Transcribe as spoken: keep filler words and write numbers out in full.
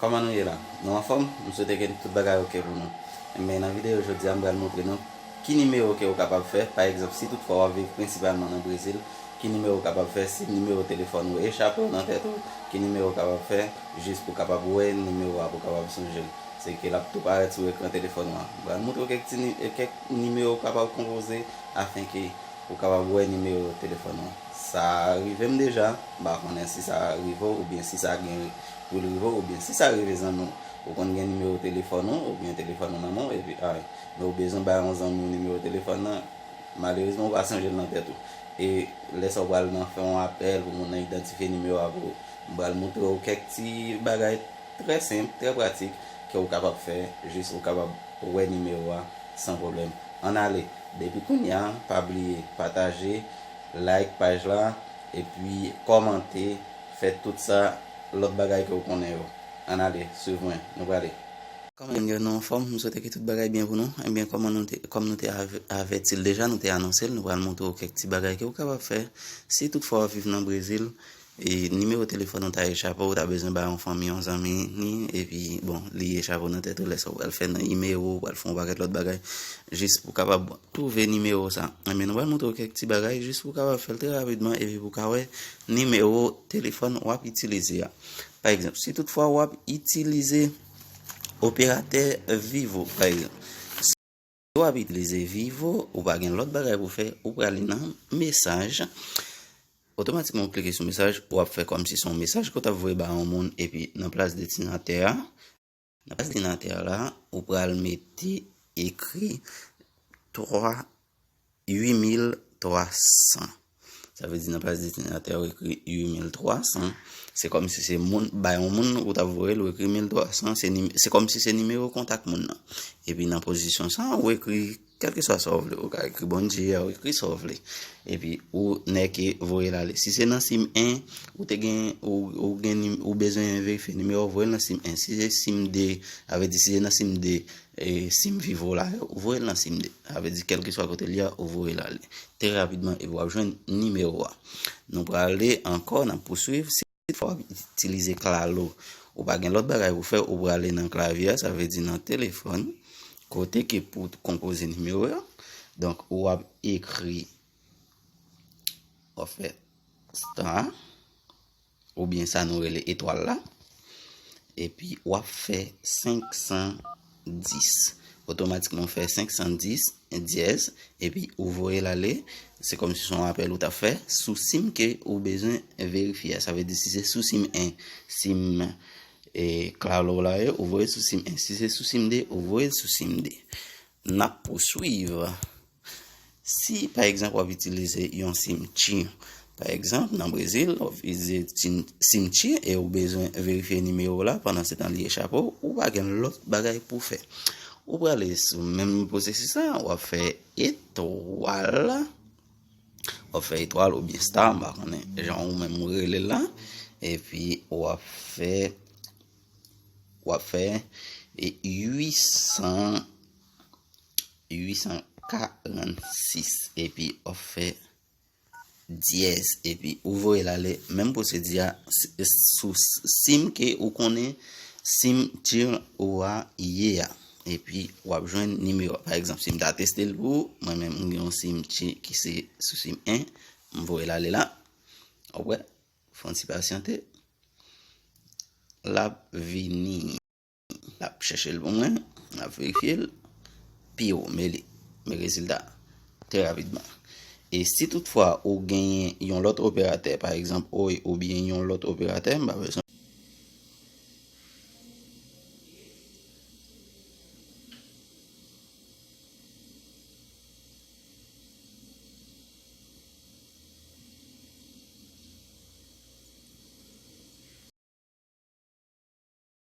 Kòman nou ye la? Nou anfòm? M swete ke tout bagay oke pou nou. Enben, nan videyo jodi a, m pral montre nou ki nimewo ke ou kapab fè. Pa egzanp, si toutfwa w ap viv prensipalman nan Brezil, ki nimewo ou kapab fè? Si nimewo telefòn ou echape w nan tèt ou, ki nimewo ou kapab fè jis pou w kapab wè nimewo a, pou w kapab sonje l? Se ke l ap tou parèt sou ekran telefòn ou an. M pral montre w kèk ti ni-, kèk nimewo ou kapab konpoze afenke ou kapab wè nimewo telefòn ou an. Sa rive m deja, m pa konnen si sa rive w oubyen si sa gen pou l rive w oubyen si sa rive zanmi w. Ou konn gen nimewo telefòn ou oubyen telefòn ou nan men w epi ay, men ou bezwen bay yon zanmi w nimewo telefòn nan, malerezman ou pa sonje l nan tèt ou. E lè sa w pral nan fè yon apèl pou moun nan idantifye nimewo a pou ou. M pral montre w kèk ti bagay trè senp, trè pratik ke ou kapab fè jis ou kapab wè nimewo a san pwoblèm. Ann ale. Depi kounye a, pa bliye pataje, like paj la, epi kòmante, fè tout sa lòt bagay ke w konnen yo. Ann ale, swiv mwen, nou prale. Kòman yo, nou anfòm? M swete ke tout bagay byen pou nou. Ebyen, kòman nou te, kòm nou te avè-, avèti l deja, nou te anonse l, nou pral montre w kèk ti bagay ke w kapab fè. Si toutfwa w ap viv nan Brezil, e nimewo telefòn ou ta echape w, ou ta bezwen bay yon fanmi, yon zanmi ni, epi, bon, li echape w nan tèt ou, lè sa w pral fè nan nimewo, w pral fè yon pakèt lòt bagay, jis pou w kapab twouve nimewo sa. Ebyen, nou pral montre w kèk ti bagay, jis pou w kapab fè l trè rapidman, epi pou w ka wè nimewo telefòn w ap itilize a. Pa egzanp, si toutfwa w ap itilize operatè Vivo, pa egzanp, si w ap itilize Vivo, ou pa gen lòt bagay pou fè, ou prale nan mesaj. Otomatikman, ou klike sou mesaj, w ap fè kòmsi se yon mesaj ke w t ap voye ba yon moun, epi nan plas destinatè a, nan plas destinatè a la, ou pral mete, ekri twa uit mil twa san. Sa vle di nan plas destinatè ou ekri uit mil twa san, se kòmsi se moun, bay yon moun ou t ap voye l, ou ekri mil twa san, se nim-, se kòmsi se nimewo kontak moun nan. Epi nan pozisyon sa, ou ekri kèlkeswa sa w vle, ou ka ekri bondye, ou ekri sa w vle. Epi ou nèke voye l ale. Si se nan sim en, ou te gen, ou, ou gen nim-, ou bezwen verifye nimewo, voye l nan sim en. Si se sim de, sa vle di si se nan sim de, e, sim Vivo la, ou voye l nan sim de. Sa vle di kèlkeswa kote l ye a, ou voye l ale. Trè rapidman, epi w ap jwenn nimewo a. Nou prale ankò, n ap pouswiv. Si toutfwa w ap itilize Claro, ou pa gen lòt bagay pou fè, ou prale nan klavye a, sa vle di nan telefòn, kote ke pou konpoze nimewo a. Donk, w ap ekri, w ap fè star, oubyen sa nou rele etwal la, epi w ap fè senk san dis. Otomatikman, w fè senk san dis, dyèz, epi ou voye l ale. Se kòmsi se yon apèl ou t ap fè sou sim ke ou bezwen verifye a. Sa vle di, si se sou sim en, sim, e, Claro la ye, ou voye sou sim en. Si se sou sim de, ou voye sou sim de. N ap pouswiv. Si, pa egzanp, w ap itilize yon sim Tigo, pa egzanp, nan Brezil, w ap itilize sim, sim Tigo e ou bezwen verifye nimewo la, pandan se tan li echape w, ou pa gen lòt bagay pou w fè. Ou prale sou menm pwosesis la, w ap fè etwal, w ap fè etwal oubyen star, m pa konnen jan ou menm ou rele l la, epi w ap fè, w ap fè, e, uit san, uit san karannsis, epi w ap fè dyèz, epi ou voye l ale, menm pwosedi a, s-, sou s-, sim ke ou konnen, sim Tigo ou a ye a, epi w ap jwenn nimewo a. Pa egzanp, si m ta teste l pou ou, mwen menm, m gen yon sim Tigo ki se sou sim en, m voye l ale la, w ap wè, fè yon ti pasyante, l ap vini. L ap chèche l pou mwen, l ap verifye l. Piwo, men li, men rezilta trè rapidman. E si toutfwa ou genyen yon lòt operatè, pa egzanp, Oi oubyen yon lòt operatè, m pa bezwen